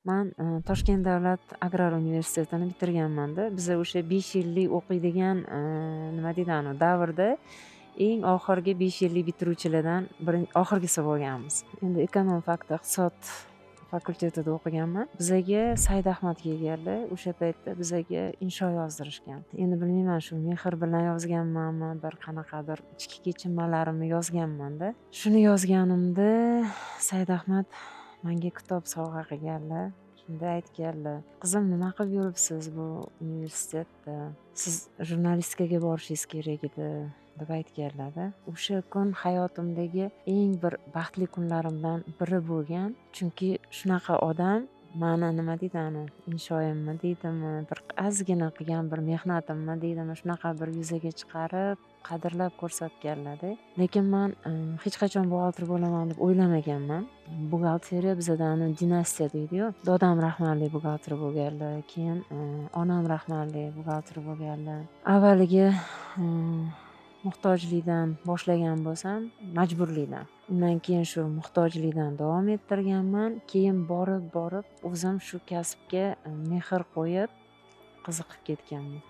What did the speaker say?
Man Toshkent davlat agrar universitetini bitirganmanda. Biza o'sha 5 yillik o'qiydigan, nima deydi, anavi davrda eng oxirgi 5 yillik bitiruvchilardan oxirgisi bo'lganmiz. Endi ekonom fakta, iqtisod fakultetida o'qiganman. Bizaga Said Ahmad kelganlar. O'sha paytda bizaga insho yozdirishgan. Endi bilmayman, shu mehr bilan yozganmanmi, bir qanaqadir ichki kechinmalarimni yozganmanda. Shuni yozganimda Said Ahmad manga kitob sovg'a qilganlar. Shunda aytganlar: "Qizim, nima qilib yuribsiz bu universitetda? Siz jurnalistikaga borishingiz kerak edi", deb aytganlarda. O'sha kun hayotimdagi eng bir baxtli kunlarimdan biri bo'lgan, chunki shunaqa odam mani, nima deydi, anavi inshoyimmi deydimi, bir ozgina qilgan bir mehnatimmi deydimi, shunaqa bir yuzaga chiqarib, qadrlab ko'rsatganlarda. Lekin man hech qachon buxgalter bo'laman deb o'ylamaganman. Buxgalteriya bizada dinastiya deydiyu. Dodam rahmatli buxgalter bo'lganlar, keyin onam rahmatli buxgalter bo'lganlar. Avvaliga muhtojlikdan boshlagan bo'lsam, majburlikdan, undan keyin shu muhtojlikdan davom ettirganman. Keyin borib borib o'zim shu kasbga mehr qo'yib, qiziqib ketganman.